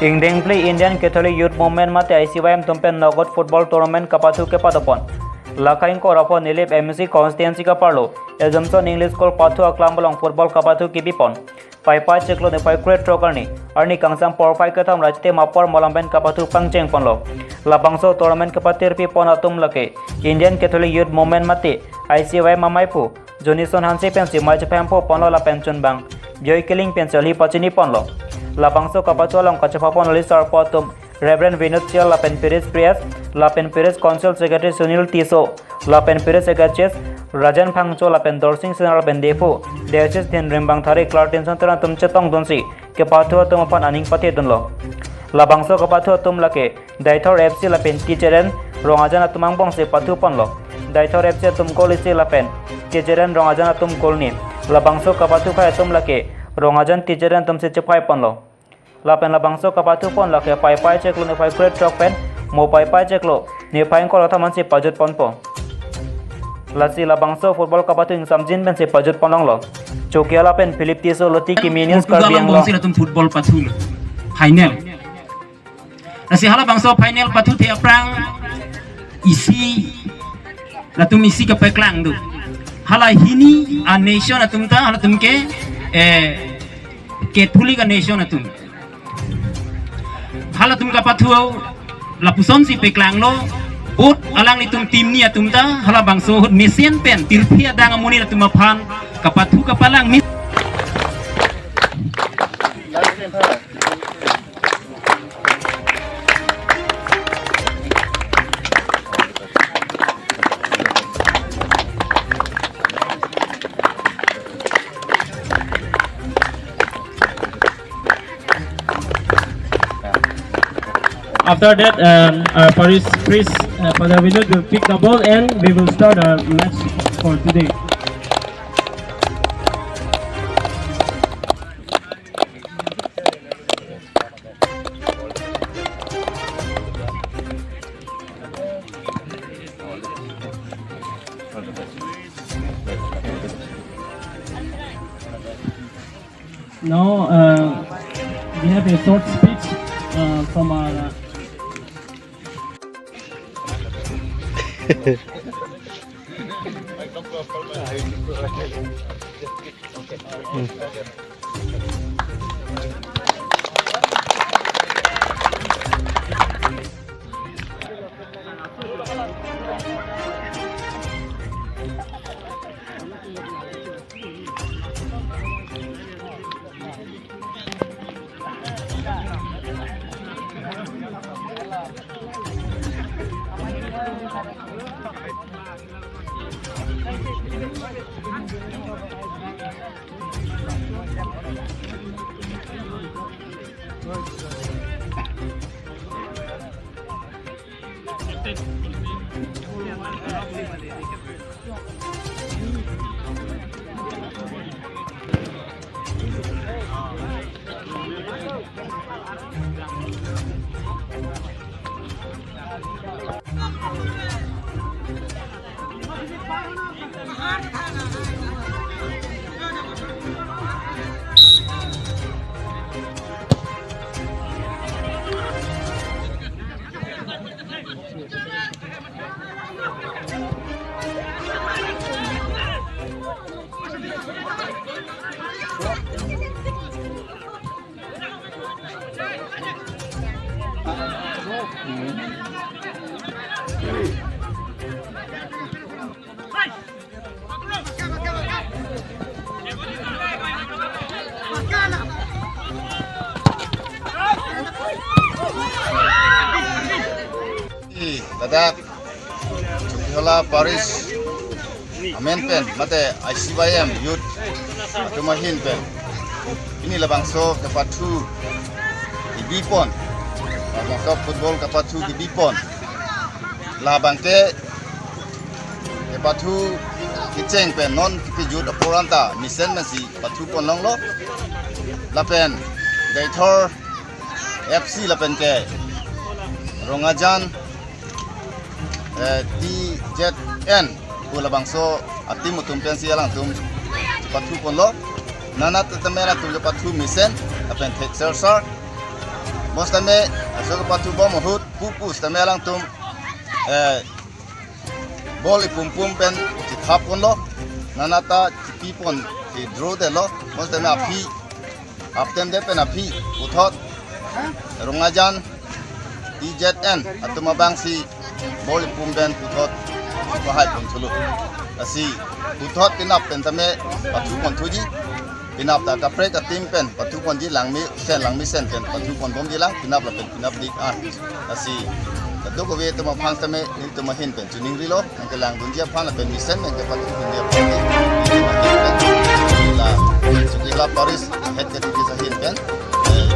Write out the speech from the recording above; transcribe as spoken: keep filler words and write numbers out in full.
Ingdeng phli Indian Catholic Youth Movement mate I C Y M atum pen Nogot Football Tournament kapathu kepadopon. Lakha ingkoi ra pho Nilip M A C constituency kaparlo Assumption English School pathu aklam along football kapathu kebipon. Paipai chiklo niphai krethrok arni, arni kangsam porphai kethom ra chitim apor malam pen kapathu pangchengponlo. Labangso tournament kapatirpipon atum lake Indian Catholic Youth Movement mate I C Y M amaiphu Jonison Hanse pensi mei chephemphoponlo lapen chunbang Bijoy Killing pensi ali pachiniponlo. Labangso kapathu along kachephapon ali sarpo atum Reverend Vinod Sial lapen Parish Priest lapen Parish Council Secretary Sunil Tisso lapen Parish Secretaries Rajan Phangcho lapen Dorsing Sena lapen Diphu Diocese Dhenrim Bangthari Clartinson Teron atum chetongdunsi kapathu atum aphan aning pathedunlo. Labangso kapathu atum lake Deithor F C lapen Ticheren Rongajan atum angbongsi pathuponlo. Deithor F C atum goal isi lapen Ticheren Rongajan atum goal ni. Labangso kapathu akhai atum lake Rongajan Ticheren atumsi chephaiponlo. Lapen labangso kapathupon lake Paipai chiklo niphai krethrok pen mo Paipai chiklo niphai ingkoi ra thom ansi pajutponpo. Lasi labangso football kapathu ingsamjin pensi pajutponlonglo. Chokihola pen Philip Tisso, Loti Kimi News, Karbi Anglong. Portugal angbongsi latum football pathulo. Final. Lasi halabangso final pathuthe aphrang isi latum isi kapaklangdun. Hala hini a-nation atum ta, halatum ke, eh, Catholic a-nation atum. Halatum kapathu lapusonsi paklanglo, both alanglitum team ni atum ta, halabangso ahut mesen pen pirthe adang amonit atum aphan kapathu kapalang ni. After that, um, our parish priest, uh, Father Vinod, will pick the ball and we will start our match for today. Now, uh, we have a short speech, uh, from our, uh, Ladak Chokihola Parish amen pen mate I C Y M Youth atum ahin pen pini labangso kapathu kebipon, labangso football kapathu kebipon. Labang ke kapathu kecheng pen non kepajut apor anta mesen pensi pathuponlonglo. Lapen Deithor F C lapen ke Rongajan, eh, T Z N pu labangso a-team atum pensi alangtum pathuponlo. Nana tetemen atum pathu mesen lapen thekser sar. Bonsitame laso kepathu bom ahut pupu sitame alangtum, eh, ball ipum pum pen chithap ponlo, nanata chipi pon si draw detlo. Bonsitame aphi, aptem det pen aphi puthot Rongajan E Z N atum abangsi ball ipum pen puthot bahai pon thulo. Lasi puthot penap pen tame pathu pon thuji. Penap ta kaprek a-team pen pathu ponji, langmesen langmesen pen pathu pon bomji lang, penap lapen penap dik an. Lasi kadokave atum aphan tame nelitum ahin pen chiningrilo, nangkelangdunji aphan lapen mesen nangkepathu ponji aphan. La Chokihola Parish head coaches ahin pen, eh,